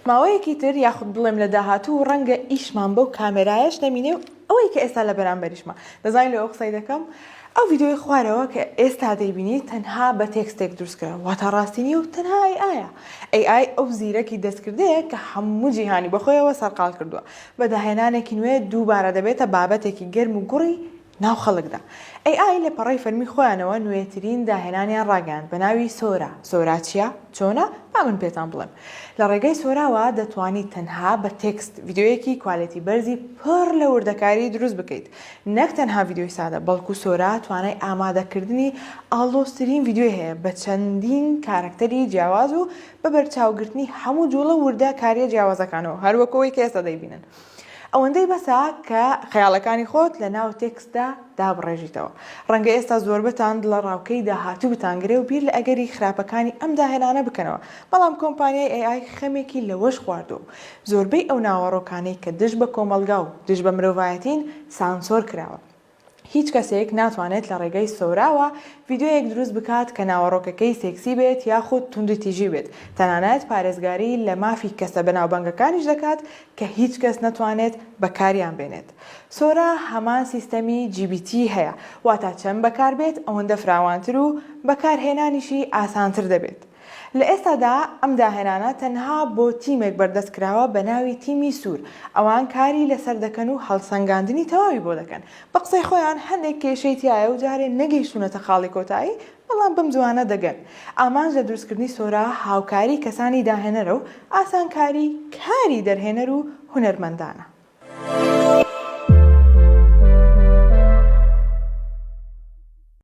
ماوەیەکی تر یاخود بڵێم لە داهاتوو ڕەنگە ئیشمان بەو کامێرایەش نەمینێ و ئەوەی کە ئێستا لە بەرامبەریشمە دەزانی لۆ ئەو قسەی دەکەم؟ ئەو ڤیدیۆی خوارەوە کە ئێستا دەیبینی تەنها بە تێکستێک دروست کراوە واتا ڕاستی نیە و تەنها AI ە. AI ئەو زیرەکی دەستکردەیە کە هەموو جیهانی بەخۆیەوە سەرقاڵ کردووە بە داهێنانێکی نوێ دووبارە دەبێتە بابەتێکی گەرم و گوڕی ناو خەڵکدا. AI لە پەڕەی فەرمی خۆیانەوە نوێترین داهێنانیان ڕاگەیاند بە ناوی Sora. Sora چییە؟ چۆنە؟ با من پێتان بڵێم. لە ڕێگەی Sora وە دەتوانیت تەنها بە تێکست ڤیدیۆیەکی quality بەرزی پڕ لە وردەکاری دروست بکەیت. نەک تەنها ڤیدیۆی سادە، بەڵکو Sora توانای ئامادەکردنی ئاڵۆزترین ڤیدیۆی هەیە بە چەندین کارەکتەری جیاواز و بە بەرچاوگرتنی هەموو جوڵە و وردەکارییە جیاوازەکانەوە هەروەک ئەوەی کە ئێستا دەیبینن. ئەوەندەی بەسە کە خەیاڵەکانی خۆت لە ناو تێکستدا دابڕێژیتەوە. ڕەنگە ئێستا زۆربەتان دڵەڕاوکێی داهاتوو بتانگرێ و بیر لە ئەگەری خراپەکانی ئەم داهێنانە بکەنەوە، بەڵام کۆمپانیای AI خەمێکی لەوەش خواردووە و زۆربەی ئەو ناوەڕۆکانەی کە دژ بە کۆمەڵگا و دژ بە مرۆڤایەتین سانسۆر کراوە. هیچ کەسێک ناتوانێت لە ڕێگەی Sora وە ڤیدیۆیەک دروست بکات کە ناوەڕۆکەکەی سێکسی بێت یاخود توندوتیژی بێت، تەنانەت پارێزگاری لە مافی کەسە بەناوبانگەکانیش دەکات کە هیچ کەس نەتوانێت بەکاریان بێنێت. Sora هەمان سیستەمی GPT هەیە، واتا چەند بەکاربێت ئەوەندە فراوانتر و بەکارهێنانیشی ئاسانتر دەبێت. لە ئێستادا ئەم داهێنانە تەنها بۆ تیمێک بەردەست کراوە بە ناوی تیمی سوور، ئەوان کاری لەسەر دەکەن و هەڵسەنگاندنی تەواوی بۆ دەکەن، بە قسەی خۆیان هەندێک کێشەی تیایە و جارێ نەگەیشتوونەتە خاڵی کۆتایی، بەڵام بەم زووانە دەگەن. ئامانج لە دروستکردنی Sora هاوکاری کەسانی داهێنەرە و ئاسانکاری کاری دەرهێنەر و هونەرمەندانە.